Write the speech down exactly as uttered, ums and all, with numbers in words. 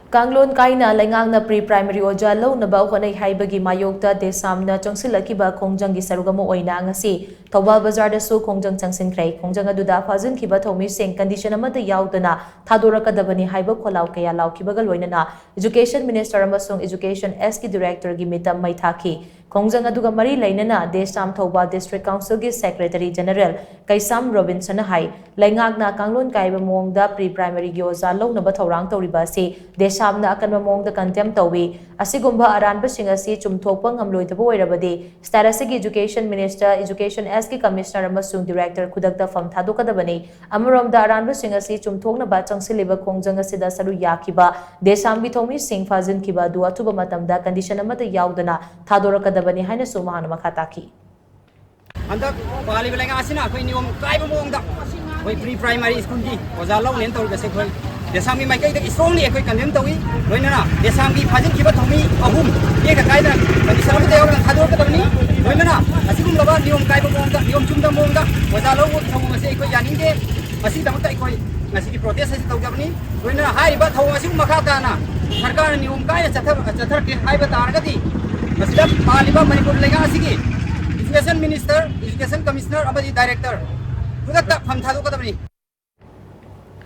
ꯀꯥꯡꯂꯣꯟ ꯀꯥꯏꯅ ꯂꯩꯉꯥꯛꯅ ꯄ꯭ꯔꯤ ꯄ꯭ꯔꯥꯏꯃꯔꯤ ꯑꯣꯖꯥ ꯂꯧꯅꯕ ꯍꯣꯠꯅꯩ ꯍꯥꯏꯕꯒꯤ ꯃꯥꯌꯣꯛꯇ ꯗꯦꯁꯥꯝꯅ ꯆꯪꯁꯤꯜꯂꯛꯈꯤꯕ ꯈꯣꯡꯖꯪꯒꯤ ꯁꯔꯨꯛ ꯑꯃ ꯑꯣꯏꯅ ꯉꯁꯤ ꯊꯧꯕꯥꯜ ꯕꯖꯥꯔꯗꯁꯨ ꯈꯣꯡꯖꯪ ꯆꯪꯁꯤꯟꯈ꯭ꯔꯦ꯫ ꯈꯣꯡꯖꯪ ꯑꯗꯨꯗ ꯐꯥꯖꯤꯟꯈꯤꯕ ꯊꯧꯃꯤꯁꯤꯡ ꯀꯟꯗꯤꯁꯟ ꯑꯃꯠꯇ ꯌꯥꯎꯗꯅ ꯊꯥꯗꯣꯔꯛꯀꯗꯕꯅꯤ ꯍꯥꯏꯕ ꯈꯣꯜꯂꯥꯎ ꯀꯌꯥ ꯂꯥꯎꯈꯤꯕꯒ ꯂꯣꯏꯅꯅ ꯏꯖꯨꯀꯦꯁꯟ ꯃꯤꯅꯤꯁꯇꯔ ꯑꯃꯁꯨꯡ ꯏꯖꯨꯀꯦꯁꯟ ꯑꯦꯁꯀꯤ ꯗꯤꯔꯦꯛꯇꯔꯒꯤ ꯃꯤꯇꯝ ꯃꯩ ꯊꯥꯈꯤ꯫ ꯈꯣꯡꯖꯪ ꯑꯗꯨꯒ ꯃꯔꯤ ꯂꯩꯅꯅ ꯗꯦꯁꯥꯝ ꯊꯧꯕꯥꯜ ꯗꯤꯁꯇ꯭ꯔꯤꯛ ꯀꯥꯎꯟꯁꯤꯜꯒꯤ ꯁꯦꯀ꯭ꯔꯦꯇꯔꯤ ꯖꯦꯅꯔꯦꯜ ꯀꯩꯁꯥꯝ ꯔꯣꯕꯤꯟꯁꯟꯅ ꯍꯥꯏ, ꯂꯩꯉꯥꯛꯅ ꯀꯥꯡꯂꯣꯟ ꯀꯥꯏꯕ ꯃꯑꯣꯡꯗ ꯄ꯭ꯔꯤ ꯄ꯭ꯔꯥꯏꯃꯔꯤꯒꯤ ꯑꯣꯖꯥ ꯂꯧꯅꯕ ꯊꯧꯔꯥꯡ ꯇꯧꯔꯤꯕ ꯑꯁꯤ ꯗꯦꯁꯥꯝꯅ ꯑꯀꯟꯕ ꯃꯑꯣꯡꯗ ꯀꯟꯗꯦꯝ ꯇꯧꯏ꯫ ꯑꯁꯤꯒꯨꯝꯕ ꯑꯔꯥꯟꯕꯁꯤꯡ ꯑꯁꯤ ꯆꯨꯝꯊꯣꯛꯄ ꯉꯝꯂꯣꯏꯗꯕ ꯑꯣꯏꯔꯕꯗꯤ ꯁ꯭ꯇꯦꯠ ꯑꯁꯤꯒꯤ ꯏꯖꯨꯀꯦꯁꯟ ꯃꯤꯅꯤꯁꯇꯔ, ꯏꯖꯨꯀꯦꯁꯟ ꯑꯦꯁꯀꯤ ꯀꯃꯤꯁꯅꯔ ꯑꯃꯁꯨꯡ ꯗꯤꯔꯦꯛꯇꯔ ꯈꯨꯗꯛꯇ ꯐꯝ ꯊꯥꯗꯣꯛꯀꯗꯕꯅꯤ꯫ ꯑꯃꯔꯣꯝꯗ ꯑꯔꯥꯟꯕꯁꯤꯡ ꯑꯁꯤ ꯆꯨꯝꯊꯣꯛꯅꯕ ꯆꯪꯁꯤꯜꯂꯤꯕ ꯈꯣꯡꯖꯪ ꯑꯁꯤꯗ ꯁꯔꯨꯛ ꯌꯥꯈꯤꯕ ꯗꯦꯁꯥꯝꯒꯤ ꯊꯧꯃꯤꯁꯤꯡ ꯐꯥꯖꯤꯟꯈꯤꯕ ꯑꯗꯨ ꯑꯊꯨꯕ ꯃꯇꯝꯗ ꯀꯟꯗꯤꯁꯟ ꯑꯃꯠꯇ ꯌꯥꯎꯗꯅ ꯊꯥꯗꯣꯔꯛꯀꯗꯕꯅꯤ ꯍꯥꯏꯅꯁꯨ ꯃꯍꯥꯛꯅ ꯃꯈꯥ ꯇꯥꯈꯤ꯫ ꯍꯟꯗꯛ ꯄꯥꯜꯂꯤꯕ ꯂꯩꯉꯥꯛ ꯑꯁꯤꯅ ꯑꯩꯈꯣꯏ ꯅꯤꯌꯣꯝ ꯀꯥꯏꯕ ꯃꯑꯣꯡꯗ ꯑꯩꯈꯣꯏ ꯄ꯭ꯔꯤ ꯄ꯭ꯔꯥꯏꯃꯔꯤ ꯁ꯭ꯀꯨꯜꯒꯤ ꯑꯣꯖꯥ ꯂꯧꯅꯦꯅ ꯇꯧꯔꯤꯕꯁꯦ ꯑꯩꯈꯣꯏ ꯗꯦꯁꯥꯝꯒꯤ ꯃꯥꯏꯀꯩꯗ ꯏꯁꯇ꯭ꯔꯣꯡꯂꯤ ꯑꯩꯈꯣꯏ ꯀꯟꯗꯦꯝ ꯇꯧꯏ꯫ ꯂꯣꯏꯅꯅ ꯗꯦꯁꯥꯝꯒꯤ ꯐꯥꯖꯤꯟꯈꯤꯕ ꯊꯧꯃꯤ ꯑꯍꯨꯝ ꯇꯦꯛꯇ ꯀꯥꯏꯗꯅ ꯀꯟꯗꯤꯁꯟ ꯑꯃꯠꯇ ꯌꯥꯎꯗꯅ ꯊꯥꯗꯣꯔꯛꯀꯗꯕꯅꯤ꯫ ꯂꯣꯏꯅꯅ ꯑꯁꯤꯒꯨꯝꯂꯕ ꯅꯤꯌꯣꯝ ꯀꯥꯏꯕ ꯃꯑꯣꯡꯗ, ꯅꯤꯌꯣꯝ ꯆꯨꯝꯗꯕ ꯃꯑꯣꯡꯗ ꯑꯣꯖꯥ ꯂꯧꯕꯒꯤ ꯊꯧꯑꯣꯡ ꯑꯁꯤ ꯑꯩꯈꯣꯏ ꯌꯥꯅꯤꯡꯗꯦ꯫ ꯃꯁꯤꯒꯤꯗꯃꯛꯇ ꯑꯩꯈꯣꯏ ꯉꯁꯤꯒꯤ ꯄ꯭ꯔꯣꯇꯦꯁ ꯑꯁꯤ ꯇꯧꯖꯕꯅꯤ꯫ ꯂꯣꯏꯅꯅ ꯍꯥꯏꯔꯤꯕ ꯊꯧꯑꯣꯡ ꯑꯁꯤꯕꯨ ꯃꯈꯥ ꯇꯥꯅ ꯁꯔꯀꯥꯔꯅ ꯅꯤꯌꯣꯝ ꯀꯥꯏꯅ ꯆꯠꯊ-, ꯆꯠꯊꯔꯛꯀꯦ ꯍꯥꯏꯕ ꯇꯥꯔꯒꯗꯤ ꯃꯁꯤꯗ ꯄꯥꯜꯂꯤꯕ ꯃꯅꯤꯄꯨꯔ ꯂꯩꯉꯥꯛ ꯑꯁꯤꯒꯤ ꯏꯖꯨꯀꯦꯁꯟ ꯃꯤꯅꯤꯁꯇꯔ, ꯏꯖꯨꯀꯦꯁꯟ ꯀꯃꯤꯁꯅꯔ ꯑꯃꯗꯤ ꯗꯥꯏꯔꯦꯛꯇꯔ ꯈꯨꯗꯛꯇ ꯐꯝ ꯊꯥꯗꯣꯛꯀꯗꯕꯅꯤ꯫